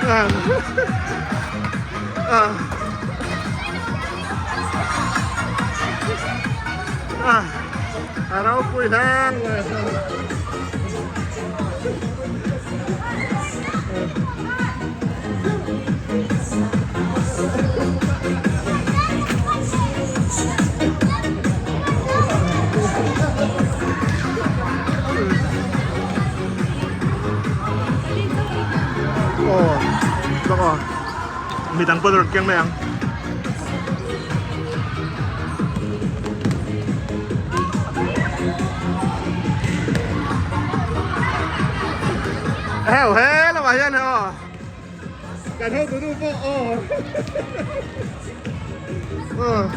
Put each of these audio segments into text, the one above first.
A ropui hle mai. Aw bawk aw midang pawh rawn keng mai ang. Heo he lamah hian aw kan hotu nu pawh aw aw.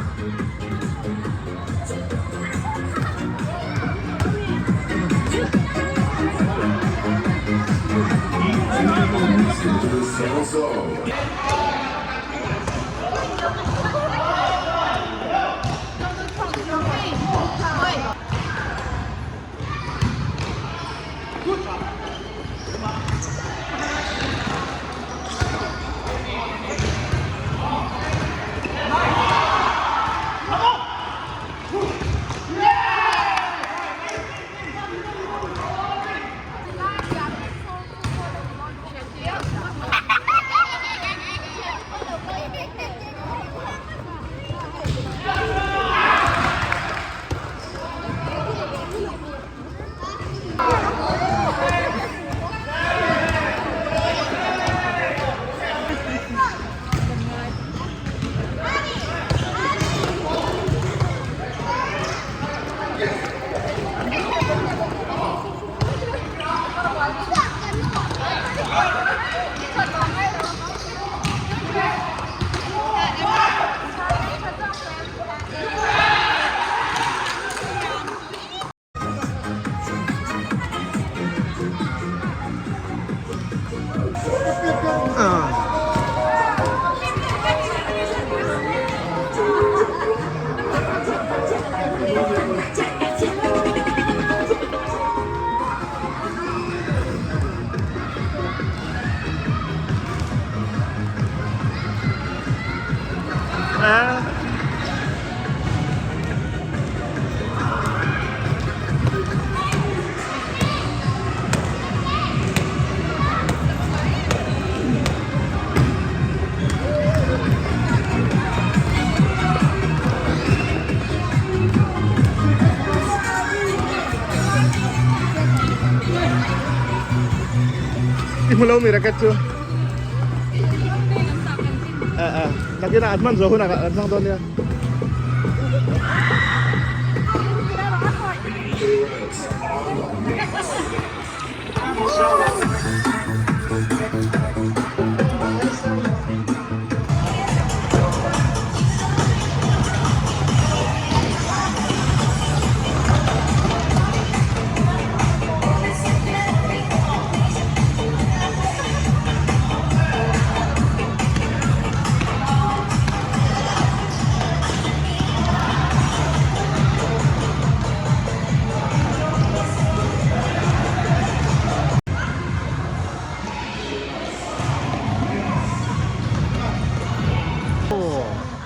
I hmu lo mi racket chu nakinah an hman zawh hunah kan hmang dawn nia.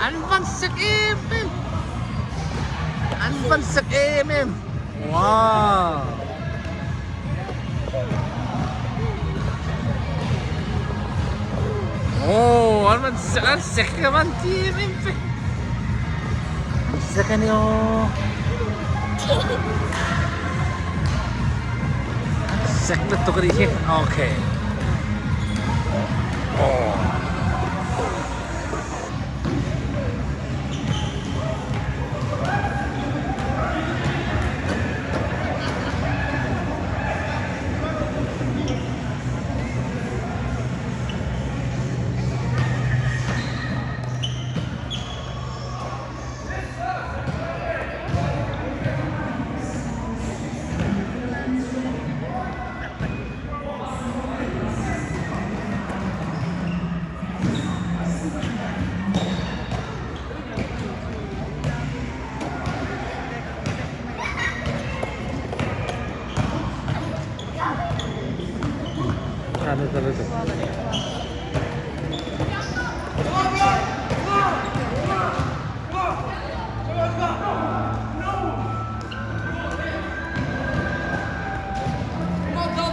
An van sek em em An van sek em em Wow Oh an van sek an sek ka van ti em em ve An sek ani aw An sek lutuk anih hi Okay Oh.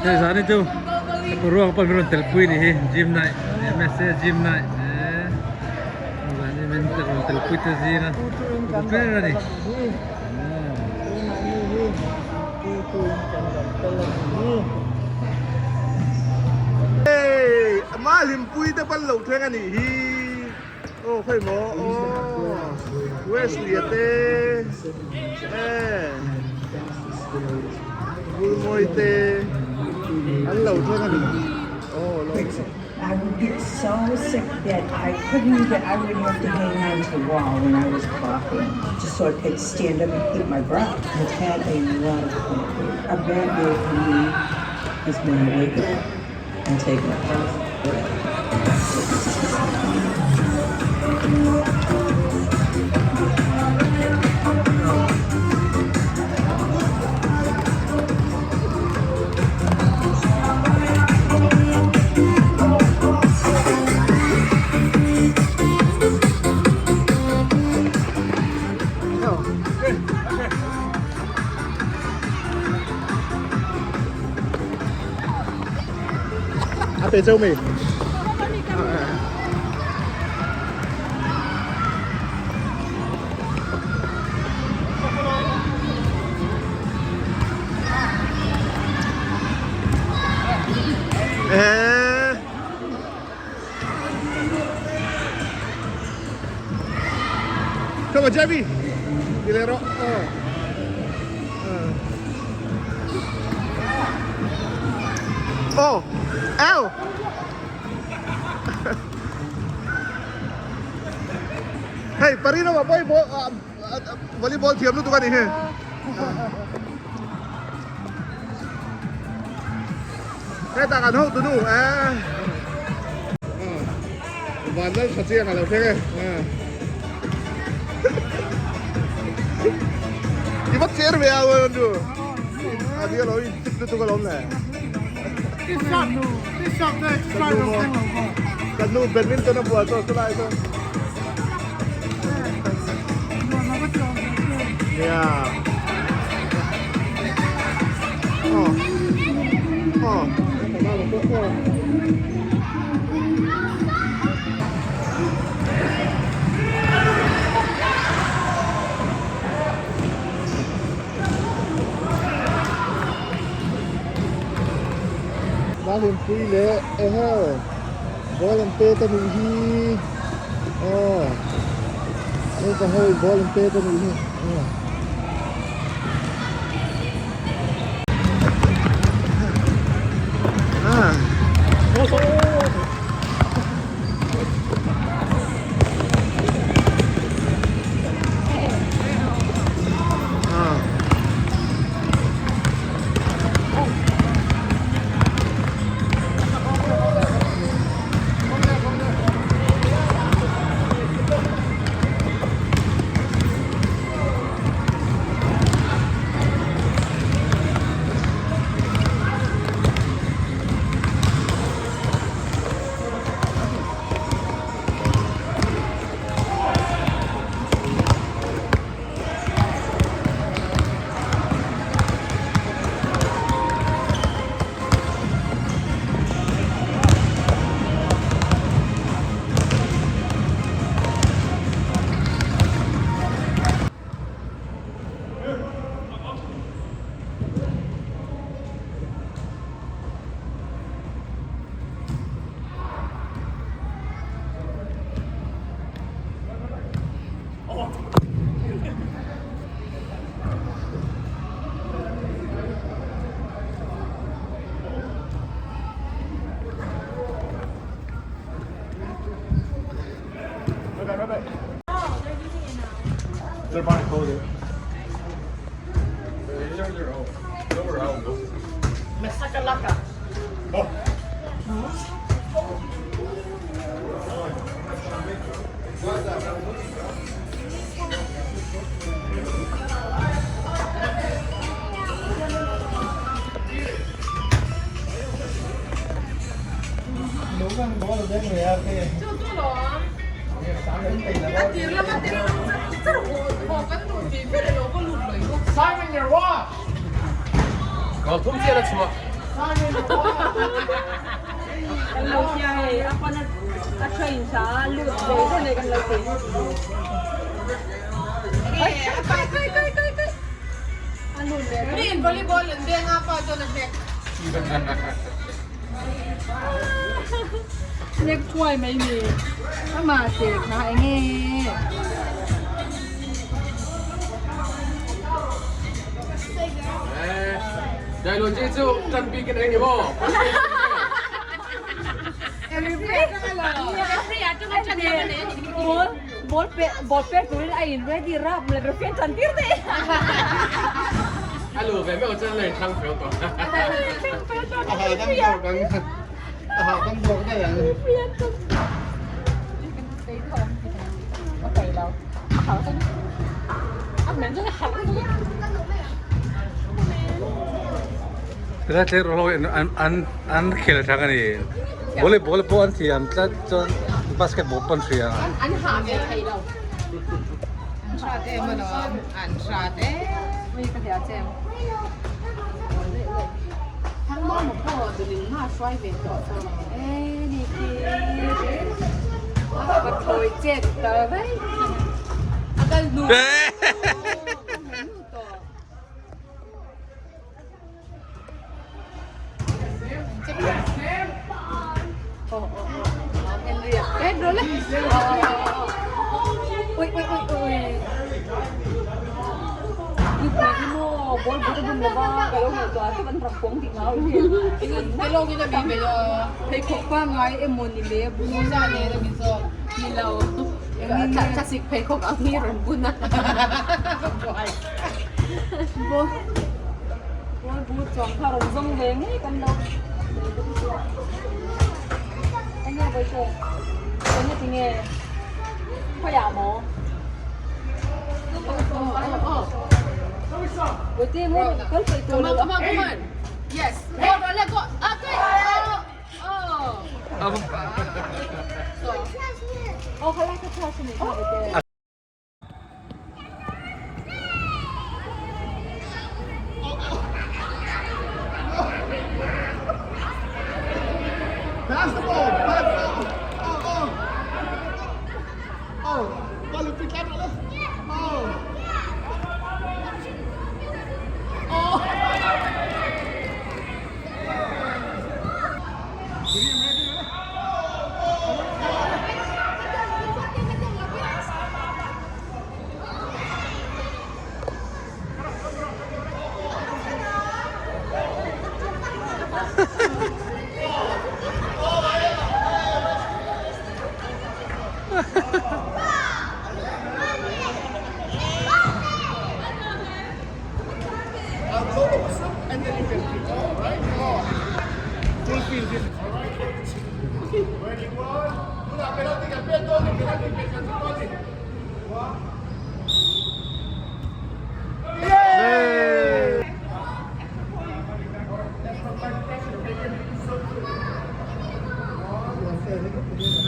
Hei zan hi chu ruak pawh min rawn telpui ni hi gym night msa gym night eh zan hi min rawn telpui te zing a ka ber a ni. Hei ama hlimpui te pan lo thleng a nih hi aw khawi maw aw Wesley a te eh Vulmawi te an lo thleng a ni aw lo I would get so sick that I couldn't even, I would have to hang on to the wall when I was coughing, just so I could stand up and keep my breath. I've had a lot of therapy. A bad day for me is when I wake up and take my first breath. A pe cheu mi. Eh. Come on, Jerry. Dilero. Oh. Oh. Ow. Hei, Parino ma pawh volleyball thiam lutuk a ni hi. Hetah kan hotu nu eh. Van lal tha chiang a lo thleng e. I va cher ve a Andrew. A ni alo in fit lutuk alawm le. Kan nu badminton a bual chaw chulai chu. Nia. Oh. Oh. Hlimpui leh eheu ball an pet a nih hi aw naupang ho in ball an pet a nih hi aw. Kan lo tia hei a pawn a train sa a lut ve ve mai kan lo ti. Kai kai kai kai kai kai. A lut ve. Mi in volleyball an beng a pa chuan a hnek. Hnek thuai mai ni. Amah che kha enge. Dailawn chu tan bik in eng emaw? Ball pe ball pe turin a in ready rap le referee an chan tir daih. A lu ve meuh chuan a in thlang fel tawh. A hahdam zawk ang. A hahdam zawk daih ang. Tilai tleirawl ho hian an an an khel thang a ni. Volleyball pawh an thiam tlat chuan basketball pawh an hria. An hah ve thei lo. An hrat em alawm. An hrat em. Ui ka hria che. Thangmawma pawh duling ma hruai ve tawh chuan. E ni khi. Ka thawi chet ta daih. A kal hnu. Ui ui ui ui. Nupui hi maw ball but a bun lova ka lo ngaihtuah a chuan rak pawng tih ngau hi. Pheikhawk pangngai emaw ni le bun ni lo. Thlasik pheikhawk ang hi rawn bun a. Ball but chuang kha rawn zawng ve ngei kan lo. Enge vawiche? Enge tinge? Khawiah maw? Vawiche maw kal peih tawh lo. Come on, come on. Yes. Go, go, let go. Okay. Oh. Oh. Oh, khalai ka class ni kha vawiche. Pass the ball! Pass the ball! Oh, oh! Oh! Ball pick up! Oh! Oh! And then you can kick off, right? Full field. All right. Ready, one. Una, penalty, penalty, penalty, penalty. One. Yeah!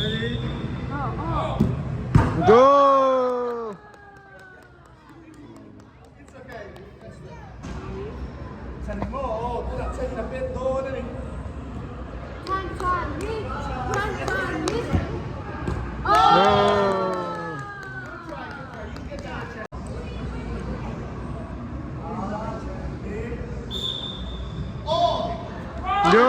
Ready? Go! It's okay. Chhan mo, tunah chuan in a pet dawn a ni. Go! Go! Go!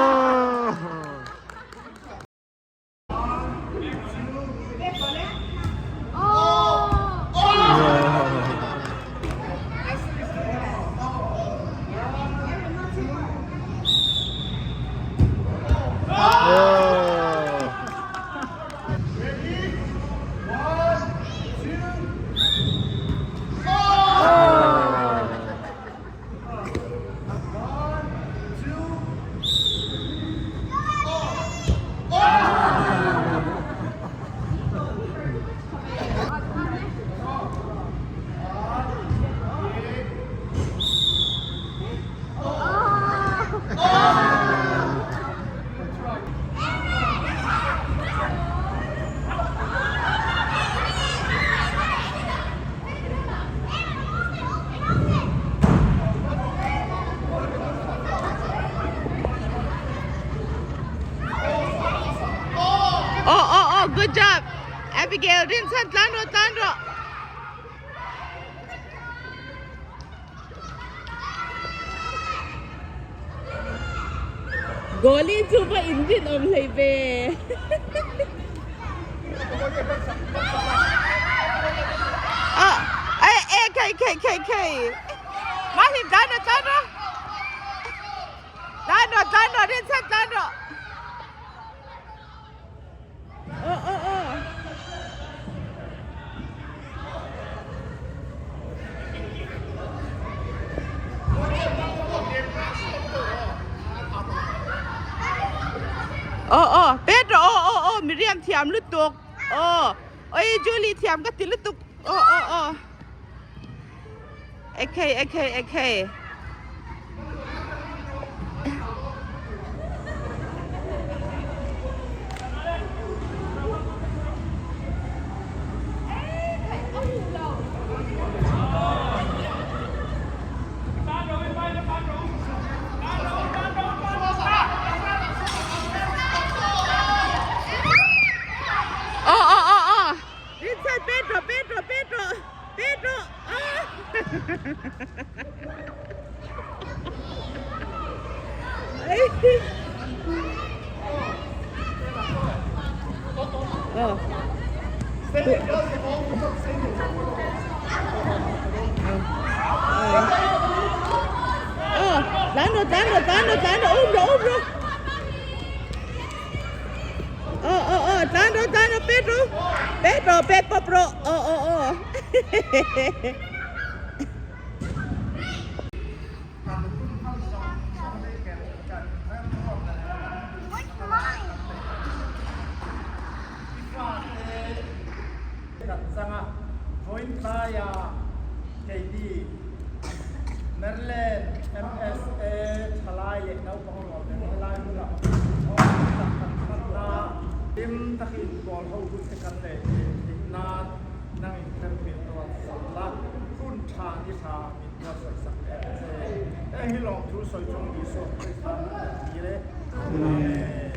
Ready? One, two, One, two. Oh, good job. Abigail, rin chan tlan ro tlan ro. Goalie chu va in rin awm hlei ve. Ah, eh, eh, khei, khei, khei, khei. Mahlim tlan ro tlan ro. Tlan ro tlan ro rin chan tlan ro. Aw aw aw. Aw aw Pedro aw aw aw Miriam thiam lutuk aw oi Julie thiam ka ti lutuk aw aw aw Ekhei ekhei ekhei. Aw aw aw aw. Vincent Pedro Pedro Pedro Pedro ah. Oh. Oh, tlan rawh tlan rawh tlan rawh tlan rawh um rawh um rawh. Aw aw aw tlan rawh tlan rawh pet rawh pet rawh pet pawp rawh aw aw aw. Kan changa vawiin tlaia keini Maryland MSA thalai leh naupang rual te helai hmunah thawng tak kan hmanna hlim takin pawl ho hun te kan nei theih nan nang in kher min ruat sak la, hun tha ni tha min buatsaih sak leh ang che. Heng hi lawmthu sawi chung Isua Krista hmun kan dil e. Amen.